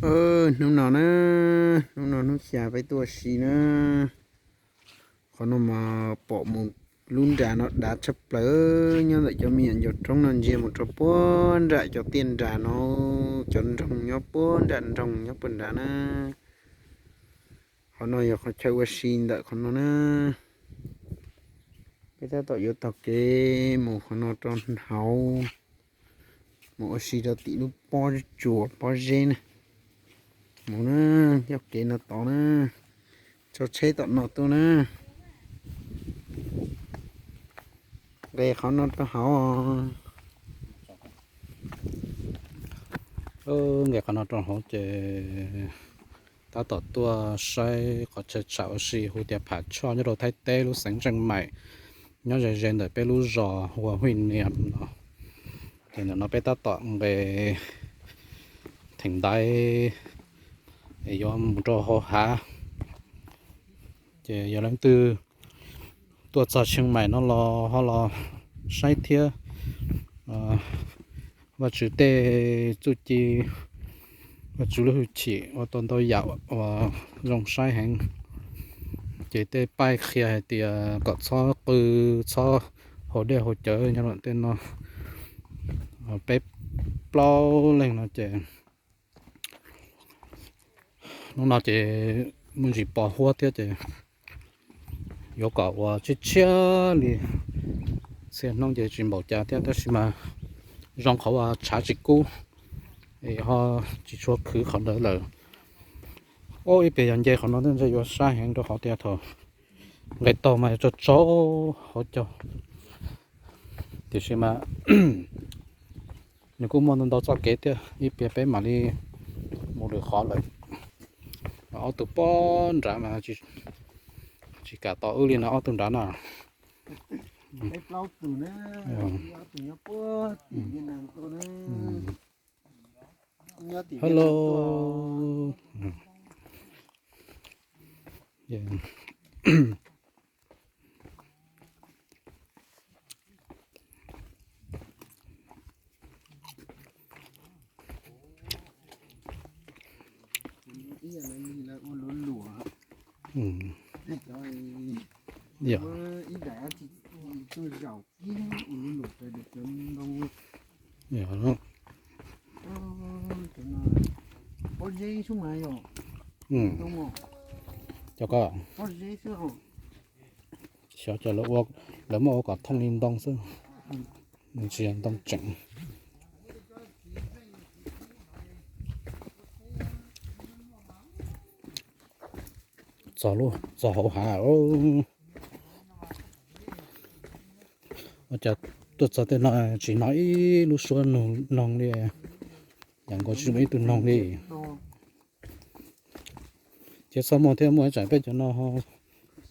Hnub no na, hnub no hnub xya peb tuaj ua si na. Qhov no mas pom mus lub nra no dav tshaj plaws, nyob ntawm cov me nyuam ncauj roob no ntsia mus rau puag nram cov tiaj nrag no, cov nroog nyob puag nram nroog nyob puag nrad na. Qhov no yog qhov chaw ua si ntawm qhov no na. Peb tab tom yuav taug kev mus qhov no rau hauv, mus ua si rau tim lub pob tsuas pob zeb na. Mus na, coj kev no tod na, tso tsheb tom no tuaj na. Nqes qhov no rau hauv. Nqes qhov no rau hauv ces tab tom tuaj saib qhov chaw tsham ua si hu tias Pham Tshoj nyob rau Thaib teb lub xeev Tseej Maim, nyob ze ze ntawm peb lub zos hu ua Huj Niam no. Ces ntawm no peb tab tom nqes theem ntaiv es yuav mus rau hauv hav. Ces yog leej twg tuaj txog Tsheej Maim no los ho los saib thiab Vajtswv tej txuj ci, Vajtswv lub hwj chim ua tau ntau yam uas zoo saib heev. Ces tej paib qhia hais tias kom txhob qw, txhob haus dej haus cawv nyob lam tej no. Peb plaub leeg no ces hnub no ces muaj ntsis pos huab thiab ces yuav kom ua tshiab tshiab li. Txhia hnub ces tsis npaum cas thiab tab sis mas zoo qhov uas tshav tsis kub es ho tsis tshua khwv qhov ntawd lawm. Ib pliag yog nce qhov no thiab ntshe yuav sab heev rau qhov tias thaum nqes taug mas yuav tsaug tsaug hauv caug. Tiam sis mas nws kuj muaj ntau ntau txoj kev thiab, ib pliag peb mam li mus lwm qhov lawm. Ob tug pob nrad mas tsis kam tos wb li no, ob tug nrad na. Hello. Cov ko, xyov cov lawv muab ua kom thooj li ntoo xwb, tsis yog ntoo tseem. Txog hauv hav. Ua cas tuaj txog tej no tsis hnov ib lub suab noog li, yam nkaus tsis muaj ib tug noog li. Ces txhob muaj thiab, muaj ib tsam peb cov no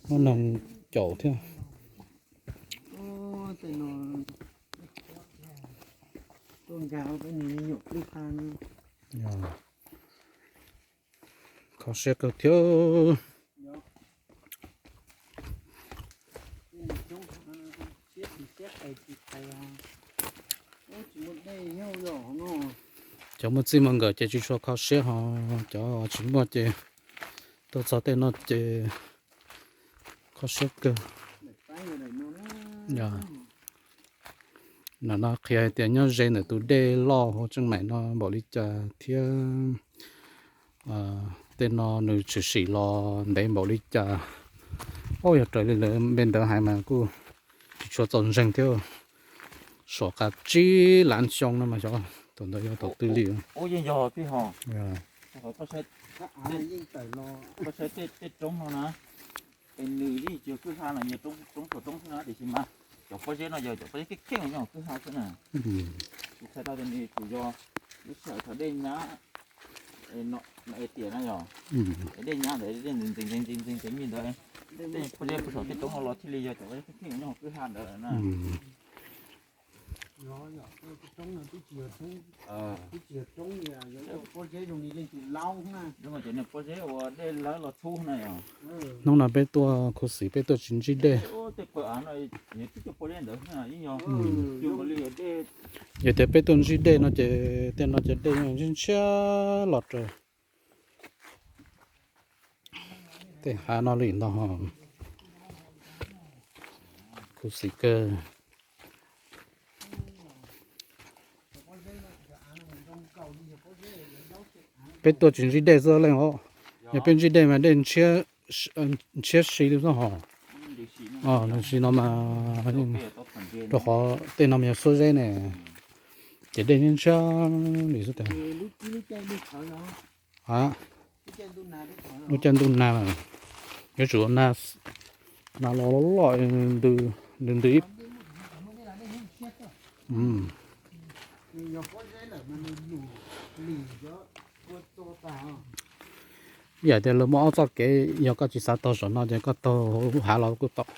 muab noog caum thiab. Kho siab kawg thiab. Cov muaj txij muaj nkawm ces tsis tshua kho siab, ho cov tsis muaj ces tuaj txog tej no ces kho siab kawg. Nim no qhia hais tias nyob ze ntawm tus dej loj hauv Tseej Maim no npaum li cas thiab tej no nws tshwm sim los ntev npaum li cas. Ub, yog raws li lawv npe ntawd hais mas kuj tsis tshua txaus ntseeg thiab. Saum qav tsib lav xyoo no mas xyov thaum ntawd yog thaum twg li. Ub, yeej yog tij ho. Koj saib tej roob no na, es nws yeej tsis yog kwj ha no, yog roob, roob puas roob xwb na, tiam sis mas cov pob zeb no yog cov pob zeb kheej kheej nyob hauv kwj ha xwb na. Kuv txhais tau tias nws tsum yog lub sij hawm thaum dej nyab no es tiam na yog, es dej nyab ntawd dej ntxeev ntxeev ntxeev ntxeev ntxeev li ntawd, tej pob zeb puag saum tej roob no los thiaj li yog cov pob zeb kheej kheej nyob hauv kwj ha ntawd na. Pob zeb zoo li leej twg laub na. Cov niag pob zeb uas dej lawv los txhub na yog. Hnub no peb tuaj khuv xim, peb tuaj tsis ntsib dej. Tej qhov av no yog twb cov pob zeb ntawd na, yeej yog, yog tias peb tuaj ntsib dej no ces tej no ces dej yeej ntshiab ntshiab los raws. Tej hav no li ntag ho. Khuv xim kawg. Peb tuaj tsis ntsib dej xwb leej os. Yog peb ntsib dej mas dej ntshiab si li xwb hos. Nws si no mas rau qhov tej no mas yog xuab zeb ne, ces dej ntshiab li xwb tiag. A, lub caij ntuj nag mas yuav tsum nag, nag los loj loj ntws ntws ib yam tias lawv muaj ob txoj kev, yog koj tsis xav taug saum no ces koj taug hauv hav los kuj tau.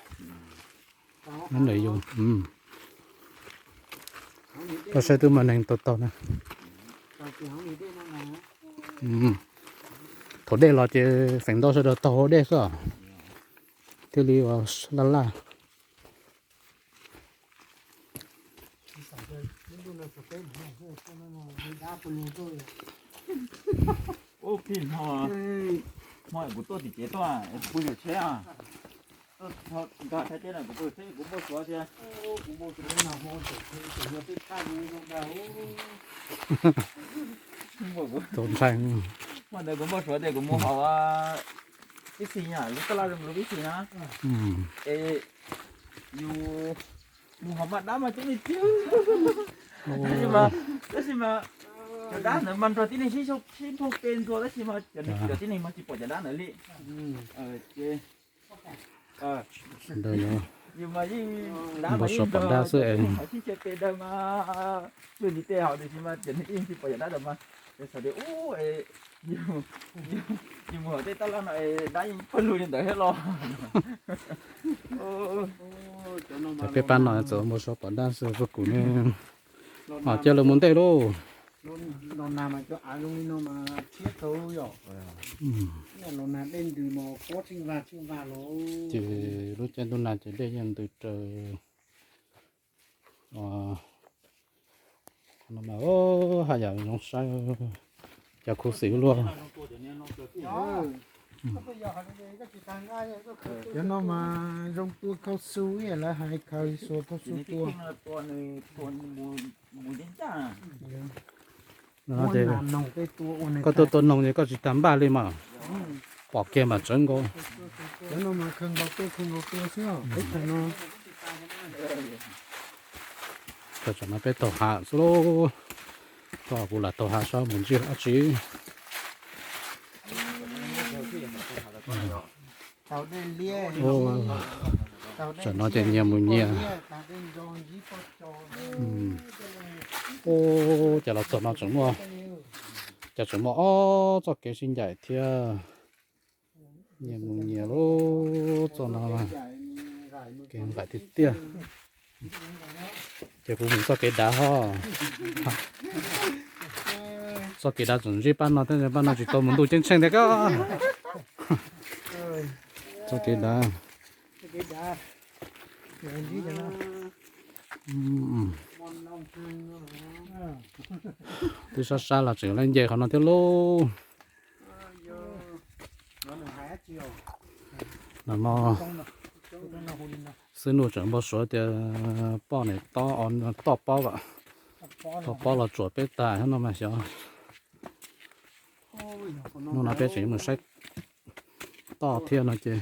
Nws yus, koj saib twb muaj neeg taug taug na. Thaum dej los ces feem ntau sawv daws taug hauv dej xwb, thiaj li ua laj laj. Ub, kuv tuaj tim tsev tuaj, kuv pw saum tsheb. Nkag tsheb no kuv pw saum tsheb, kuv npau suav tias kuv npau suav no hmo tseem yog tej thaj zoo dag. Tus ntxhais, hmo ntawd kuv npau suav tias kuv mus hauv ib xis na, lub taj laj zoo lub ib xis na, es yus mus hauv mas dab mas coob li tiag. Tab sis mas, tab sis mas cov dab ntawd mas nrog tib neeg sib nphau pe ntxuag, tab sis mas cov tib neeg mas tsis pom cov dab ntawd li. Ces yus mas yeej, dab mas yeej nrog tib neeg hauv sib nphau pe daws mas, tsuj ntiv tes hauv tiam sis mas cov neeg yeej tsis pom cov dab ntawd mas, xav tias ub, yus mus hauv tej taj laj no es dab yeej pawg lug li ntawd thiab los. Peb pab no txawm npau suav pom dab xwb, pab kuv ne, ho coj lawv mus ntej lauj. Los nag mas cov av zoo li no mas thiab tau yom. Los nag dej ntws mas pob tsheej vag tsheej vag los. Ces lub caij ntuj nag ces dej yeej ntws raws no mas, haj yam zoo saib, cov khuv xim luaj. Cov no mas zoo tua cao su, lawv hais khaws xuas cao su tua. Koj tuaj tua noog ces koj tsis tas npaj li mas, pom kiag mas tsawv nkaus. Cov no mas khaws nkaus tua, khaws nkaus tua xwb, peb thaum no. Tam no peb taug hav xwb lauj, koj kuv lam taug hav saib mus ntsib dab tsi. Tam no ces nyias mus nyias. Ub, cas los txog no tseem muaj, cas tseem muaj ob txoj kev sib ncaim thiab. Nyias mus nyias lub txoj no, kev nqaim tiag tiag. Ces kuv mus txoj kev dav ho. Txoj kev dav tseem ntsib pab no thiab, pab no tsis tau mus ntuj ceeb tsheej tiag koj. Txoj kev dav. Twb sab sab los tseem yuav nce qhov no thiab lauj. No, xib nus tseem npau suav tias poj niam toj pob, toj pob los tsuam peb tas thiab no mas xyov. Hnub no peb tseem mus saib toj thiab no ces.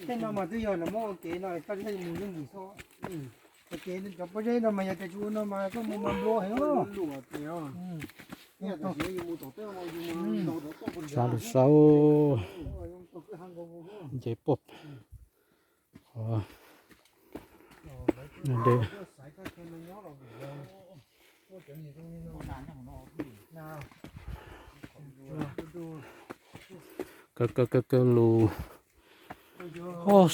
Tej no mas twb yog nws muab ua kev no, koj thiaj mus yooj yim xwb. Ua kev cov pob zeb no mas yog tias tsis ua no mas koj mus mas nplua heev. Sab li sab, nce puag. Kaw kaw kaw kaw lus.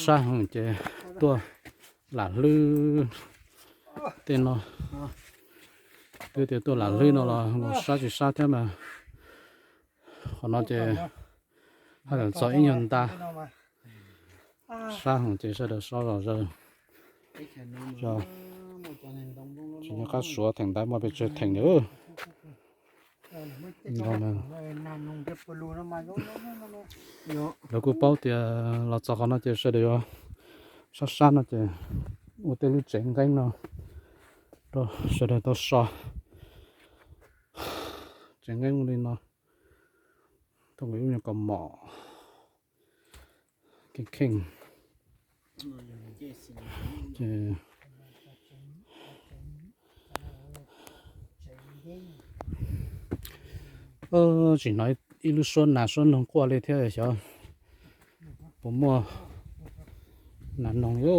Sab heev ces tuaj lam hlwb tej no. Twb tias tuaj lam hlwb no los mus sab tsis sab thiab mas. Qhov no ces haj yam txog ib nyuag nta. Sab heev ces sawv daws so zom zaws. Tsis nco qab suav theem ntaiv muaj pes tsawg theem lawm. Lawv kuj paub tias los txog qhov no ces sawv daws yuav sab sab no ces ua tej lub tsev nqeeb no rau sawv daws tau so. Tsev nqeeb li no, tau nqis ub nyuag kaus mom kheej kheej. Tsis hnov ib lub suab nas suab noog quaj li thiab, xyov puas muaj nas noog li.